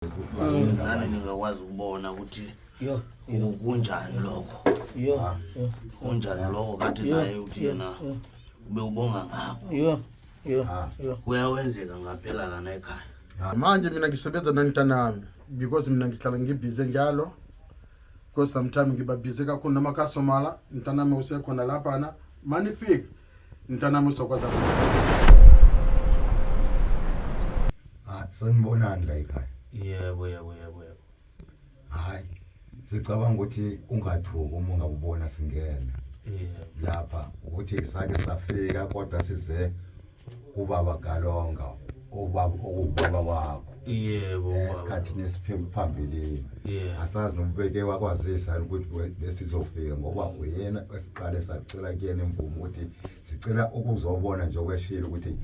Nani ningakwazi ukubona ukuthi Yo, yo, kunjani lokho, yo, yo, kunjani lokho kathi yo, naye uthi yo, yena yo, ube ubonga ngakho. Yo, yo, yo. Kuyawenzeka ngaphela lana ekhaya. Manje mina ngisebenza nantanami because mina ngihlala ngibhize njalo, because sometimes ngiba busy kakhulu namakasomala. Mntanami usekhona laphana, manifika mntanami uzokwazi. Ah, sanibonani la ekhaya. Yebo, yebo, yebo, yebo. Hayi. Sicabanga ukuthi ungathuki uma ungabubona singena lapha, ukuthi sake safika kodwa size kubaba Galonga, obaba okuwubaba wakho. Yebo, baba. Esikhathini esiphambilini. Asazi noma ubeke wakwazisa yini ukuthi besizofika, ngoba uyena esiqale sacela kuyena imvumo ukuthi sicela ukuzobona, njengoba eshilo ukuthi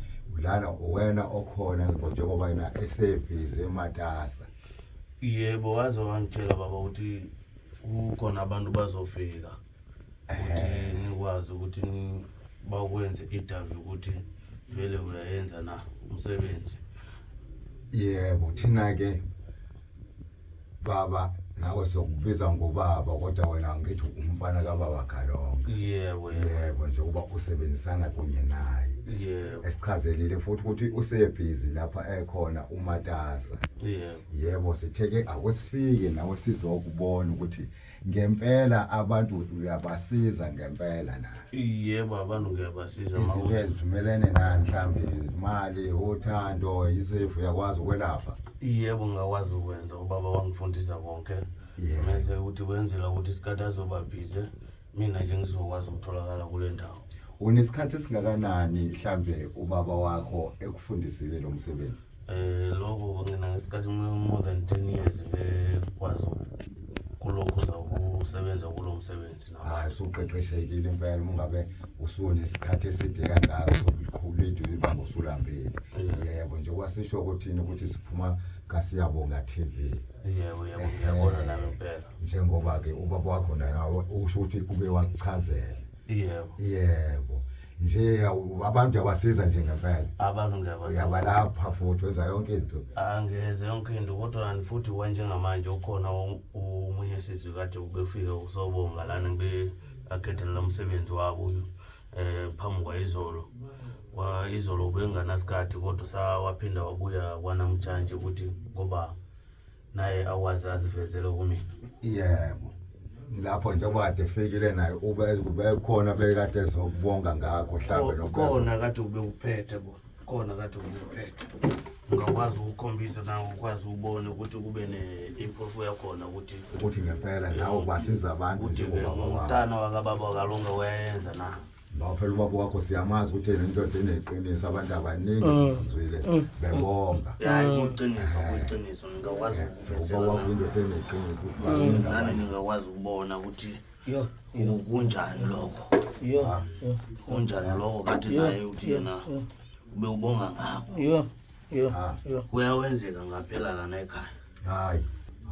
lana uwena okhona, njengoba yena esebhizi ematasa. Yebo, waze wangitshela baba ukuthi kukhona abantu bazofika, ukuthi nikwazi ukuthi bakwenze i-interview ukuthi vele uyayenza na umsebenzi. Yebo, thina-ke baba, nawe sokubiza ngobaba, kodwa wena ngithi umfana kababa Galonga. Yebo, yebo. Yebo, njengoba usebenzisana kunye naye. Esichazelile futhi ukuthi usebhizi lapha ekhona umatasa. Yebo, sithe-ke akusifike nawe sizokubona ukuthi ngempela abantu uyabasiza ngempela na. Yebo, abantu ngiyabasiza. Izinto Mawuthi ezivumelene nani, mhlawumbe izimali, uthando, izifo, uyakwazi ukwelapha? Yebo, ngingakwazi ukwenza, ubaba wangifundisa konke. Mese ukuthi kwenzela ukuthi isikhathi azoba busy, mina nje ngizokwazi ukutholakala kule ndawo. Unesikhathi esingakanani mhlambe ubaba wakho ekufundisile lo msebenzi? Lokho ngina ngesikhathi more than 10 years ngekwazi kulokhu kusebenza kulo msebenzi Hayi, namanje. Usuqeqeshekile impela uma ungabe usunesikhathi eside kangaka sokukhula into ibamba usulambile. Yebo, njengoba sisho ukuthini ukuthi siphuma kaSiyabonga TV. Yebo, ngiyabona nami impela. Njengoba-ke ubaba wakho nawe usho ukuthi ube wakuchazela. Yebo. Yebo nje, abantu uyabasiza nje ngempela? Abantu ngiyabasiza. Uyabalapha futhi, wenza yonke into? Angeze yonke into, kodwa kanti futhi kwanjengamanje ukhona omunye sisi kade ubefika usobonga lana, ngibe akhethela umsebenzi wabo uyu phambi kwayizolo. Kwa izolo ubenganasikhathi, kodwa sawaphinda wabuya kwanamhlanje ukuthi ngoba naye akwazi azivezele kumina. Yebo, lapho njengoba kade efikile naye ube bekhona bekade ezokubonga ngakho mhlawumbe nokubezo- Kona kade ube uphethe bo, kona kade ube uphethe, ungakwazi ukukhombisa nawe, ukwazi ubone ukuthi kube ne-improof yakhona ukuthi ukuthi ngempela nawe ubasiza abantu ukuthi-ke njengobaba wakho. Umntana wakababa wakalunga uyayenza na. Ngoba phela ubaba wakho siyamazi ukuthi yena indoda eneqiniso, abantu abaningi sisizwile bebonga. Hayi, kuliqiniso, kuliqiniso, ningakwazi ukuvezela. Ubaba wakho indoda eneqiniso ukuthi Nani baningi. ningakwazi ukubona ukuthi Yo, yo, kunjani lokho, yo, yo, kunjani lokho kathi yo, naye uthi yo, yena yo, ube ubonga ngakho. Yo, yo, yo. Kuyawenzeka ngaphela lana ekhaya. Hayi,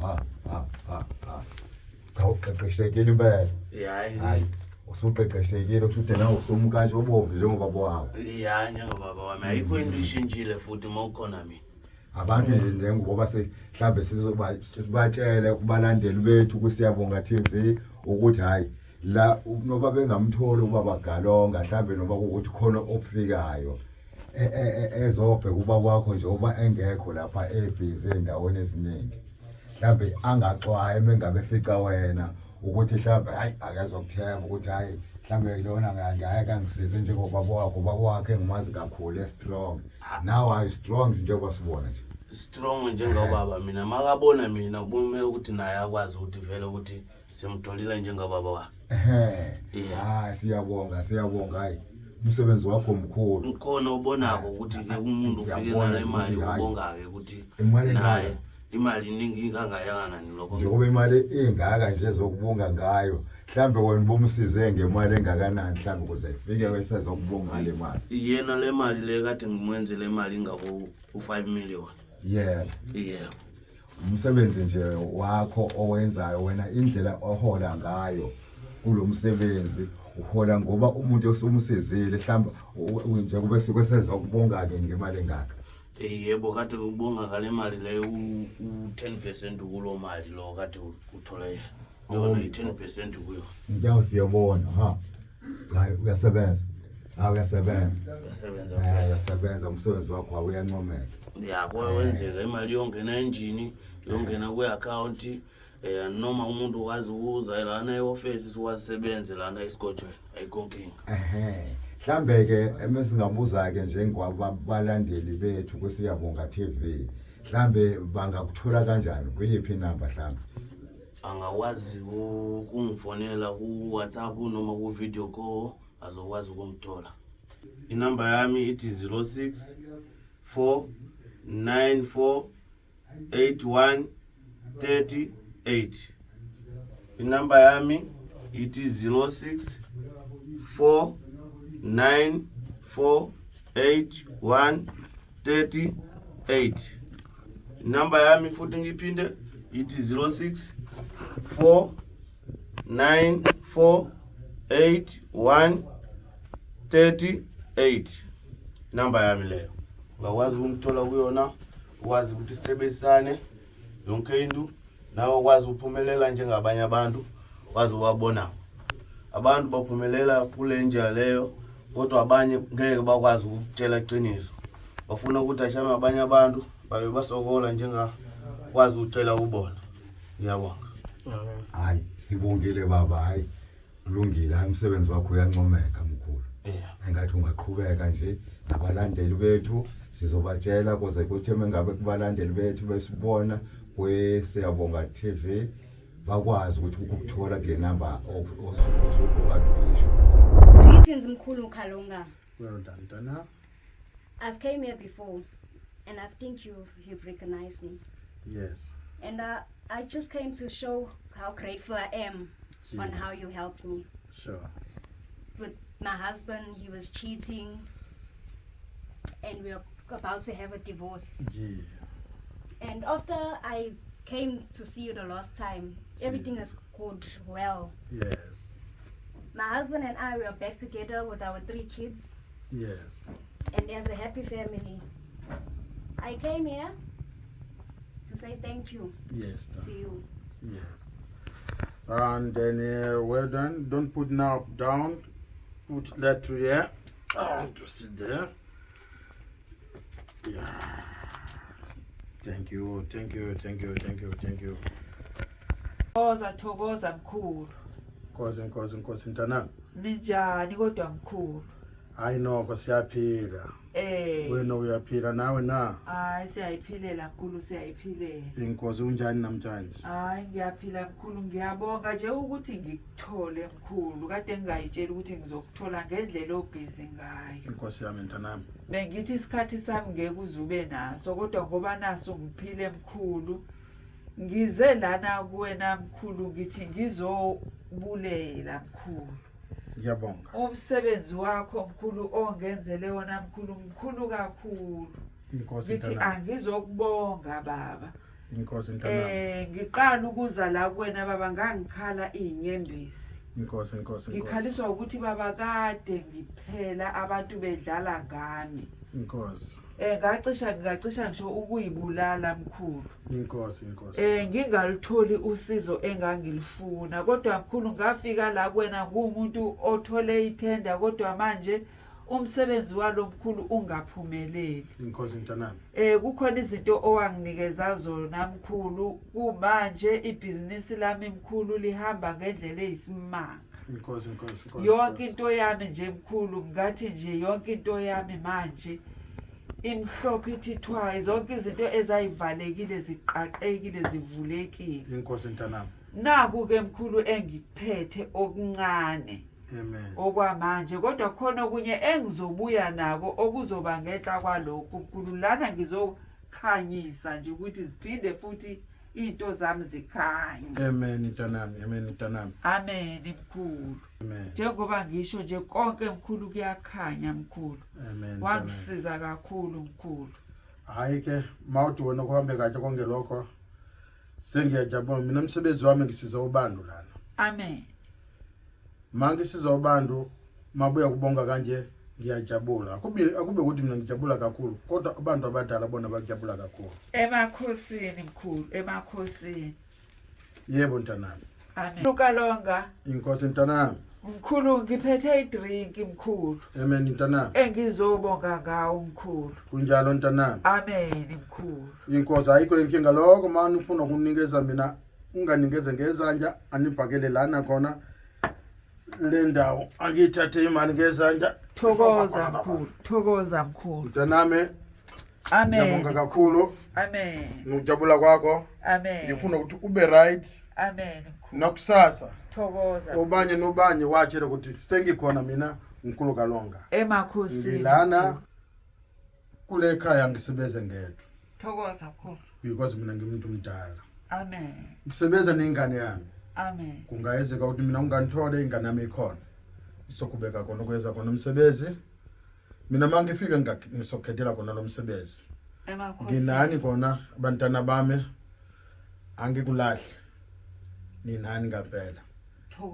ha ha ha ha, cha, uqeqeshekile impela. Hayi. Hayi, usuqeqeshekile, kusho ukuthi nawe usumkantshi obomvu njengobaba wakho. Ya, njengobaba wami, ayikho into ishintshile futhi uma ukhona mina. Abantu nje njengoba mhlawumbe sizobatshele kubalandeli bethu kuSiyabonga TV ukuthi hayi la noba bengamtholi ubaba Galonga, mhlawumbe noba kuwukuthi khona ofikayo ezobheka ubaba wakho njengoba engekho lapha, ebhizi ey'ndaweni eziningi, mhlawumbe angaxwayi uma engabe efica wena ukuthi mhlawumbe hayi akezokuthemba ukuthi hayi mhlawumbe lona ngeke angisize njengobaba wakho, ubaba wakhe engimazi kakhulu e-strong. Now hayi, strong njengoba sibona nje. Strong njengobaba mina, makabona mina kume ukuthi naye akwazi ukuthi vele ukuthi simtholile njengobaba wakhe. Ehe. Yeah. Hayi, siyabonga, siyabonga, hayi umsebenzi wakho mkhulu. Khona ubonako ukuthi-ke umuntu ufike Siyabona nale mali, ukuthi hhayi. ubonga-ke ukuthi Imali engaka. naye imali iningi kangakanani lokho. Njengoba imali ingaka nje zokubonga ngayo, mhlambe wena ubumsize ngemali engakanani mhlambe ukuze ifike wesezokubonga le mali? Yena le mali le kade ngimwenzele imali ingako u-5 million. Yebo. Yebo. Umsebenzi nje wakho owenzayo wena, indlela ohola ngayo kulo msebenzi, uhola ngoba umuntu osumsizile mhlawumbe njengoba sezokubonga-ke ngemali engaka? Yebo, kade ubonga ngale mali leyo, u-10% kuloo mali lo kade uthole yona, i-10% kuyo. Ngiyawu siyabona ha. Cha, uyasebenza. Ha, uyasebenza. Uyasebenza. Uyasebenza, umsebenzi wakho awuyancomeka. Ya, kwenzeka imali yongena enjini, yongena kwi-akhawunti, noma umuntu ukwazi ukuza lana e-ofesi, siwasebenze lana esigodlweni, ayikho nkinga. Ehhe. Mhlambe ke emesingabuza ke njengabalandeli bethu kuSiyabonga TV. Mhlambe bangakuthola kanjani? Kuyiphi inamba mhlambe? Angakwazi ukungifonela ku-WhatsApp noma ku-video call, azokwazi ukungithola. Inamba yami ithi 06 4 9 4 8 1 38. Inamba yami ithi 06 4 9 4 8 1 38. Inamba yami futhi ngiphinde ithi 06 4 9 4 8 1 38, inamba yami leyo. Ungakwazi ukungithola kuyona, ukwazi ukuthi sisebenzisane yonke into, nawe ukwazi ukuphumelela njengabanye abantu. Wazi ubabona abantu baphumelela kule ndlela leyo, kodwa abanye ngeke bakwazi ukukutshela iqiniso, bafuna ukuthi ashame abanye abantu babe basokola njengakwazi ukucela kubona. Ngiyabonga. Hayi, sibongile baba, hayi kulungile, hayi umsebenzi wakho uyancomeka mkhulu. Engathi ungaqhubeka nje, nabalandeli bethu sizobatshela kuze kuthi mengabe kubalandeli bethu besibona kweSiyabonga TV bakwazi ukuthi ukukuthola kule namba okade uyisho. Greetings, Mkhulu Kalonga. Well done, mntana. I've came here before, and I think you've recognized me. Yes. And I just came to show how grateful I am on how you helped me. With my husband, he was cheating, and we are about to have a divorce. And after I came to see you the last time, everything is good, well. My husband and I, we are back together with our three kids, and as a happy family. I came here to say thank you to you. Yes. And then, well done. Don't put now down. Put that to there. Oh, to sit there. Yeah. Thank you, thank you, thank you, thank you, thank you. Thokoza, thokoza mkhulu. Nkosi, Nkosi, Nkosi, mntanami. Ninjani kodwa mkhulu? Hayi nokho siyaphila. Wena uyaphila nawe na? Hayi, siyayiphilela mkhulu, siyayiphilela. Inkosi, unjani namhlanje? Hayi, ngiyaphila mkhulu, ngiyabonga nje ukuthi ngikuthole mkhulu. Kade ngingayitsheli ukuthi ngizokuthola ngendlela obhizi ngayo. Inkosi yami, mntanami. Bengithi isikhathi sami ngeke uze ube naso, kodwa ngoba naso ngiphile mkhulu. Ngize lana kuwena mkhulu ngithi ngizobulela mkhulu. Ngiyabonga. Umsebenzi wakho mkhulu ongenzele wona mkhulu, mkhulu kakhulu. Inkosi, Ngithi mntanami. angizokubonga baba. Inkosi, mntanami. Ngiqala ukuza la kuwena baba ngangikhala izinyembezi. Inkosi, Inkosi, Inkosi. Ngikhaliswa ukuthi baba kade ngiphela abantu bedlala ngami. Inkosi. Ngacisha ngingacisha ngisho ukuyibulala mkhulu. Inkosi, Inkosi. Ngingalitholi usizo engangilifuna, kodwa mkhulu ngafika la kuwena ngumuntu othole ithenda, kodwa manje umsebenzi walo mkhulu ungaphumeleli. Inkosi, mntanami. Kukhona izinto owanginikeza zona mkhulu, kumanje ibhizinisi lami mkhulu lihamba ngendlela eyisimanga. Inkosi, Inkosi, Inkosi. Yonke into yami nje mkhulu, ngathi nje yonke into yami manje imhlophe ithi thwayi, zonke izinto ezayivalekile ziqaqekile zivulekile. Inkosi, mntanami. Naku ke mkhulu engikuphethe okuncane. Amen. Okwamanje, kodwa khona okunye engizobuya nako okuzoba ngenhla kwalokhu mkhulu. Lana ngizokhanyisa nje ukuthi ziphinde futhi into zami zikhanye. Amen, mntanami. Amen, mntanami. Amen mkhulu. Amen. Njengoba ngisho nje konke mkhulu kuyakhanya mkhulu. Amen, mntanami. Wangisiza kakhulu mkhulu. Hayi ke mawuthi wena kuhambe kahle konke lokho, sengiyajabula mina, umsebenzi wami ngisiza ubantu lana. Amen. Mangisiza ubantu mabuya kubonga kanje. Ngiyajabula. Akube ukuthi mina ngijabula kakhulu, kodwa abantu abadala bona bajabula kakhulu. Emakhosini mkhulu, emakhosini. Yebo mntanami. Amen. Lukalonga. Inkosi mntanami. Mkhulu ngiphethe idrink mkhulu. Amen mntanami. Engizobonga ngawo mkhulu. Kunjalo mntanami. Amen mkhulu. Inkosi ayikho inkinga lokho mani ufuna ukunikeza mina unganikeze ngezandla anibhakele lana khona le ndawo angiyithathe imali ngezandla. Thokoza mkhulu, thokoza mkhulu. Mntanami. Amen. Ngiyabonga kakhulu. Amen. Ngijabula kwakho. Amen. Ngifuna ukuthi ube right. Amen. Nakusasa. Thokoza. Obanye nobanye watshela ukuthi sengikhona mina mkhulu Kalonga. Emakhosini. Ngilana kule khaya ngisebenze ngedwa. Thokoza mkhulu. Because mina ngimuntu omdala. Amen. Ngisebenza nengane yami. Amen. Kungayenzeka ukuthi mina ungangithole ingane yami ikhona. Isokubeka khona ukwenza khona umsebenzi. Mina mangifika ngisokhethela khona lo msebenzi. Nginani khona abantwana bami angikulahle. Ninani ngempela.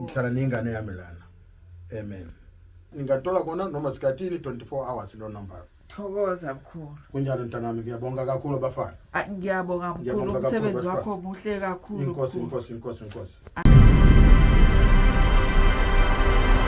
Ngihlala nengane yami lana. Amen. Ngingathola kona noma sikhathini 24 hours lo number. Thokoza mkhulu. Kunjalo mntanami ngiyabonga kakhulu bafana. Ngiyabonga mkhulu Ngiyabonga kakhulu, umsebenzi bafana. wakho muhle kakhulu. Inkosi mkhulu. inkosi inkosi inkosi.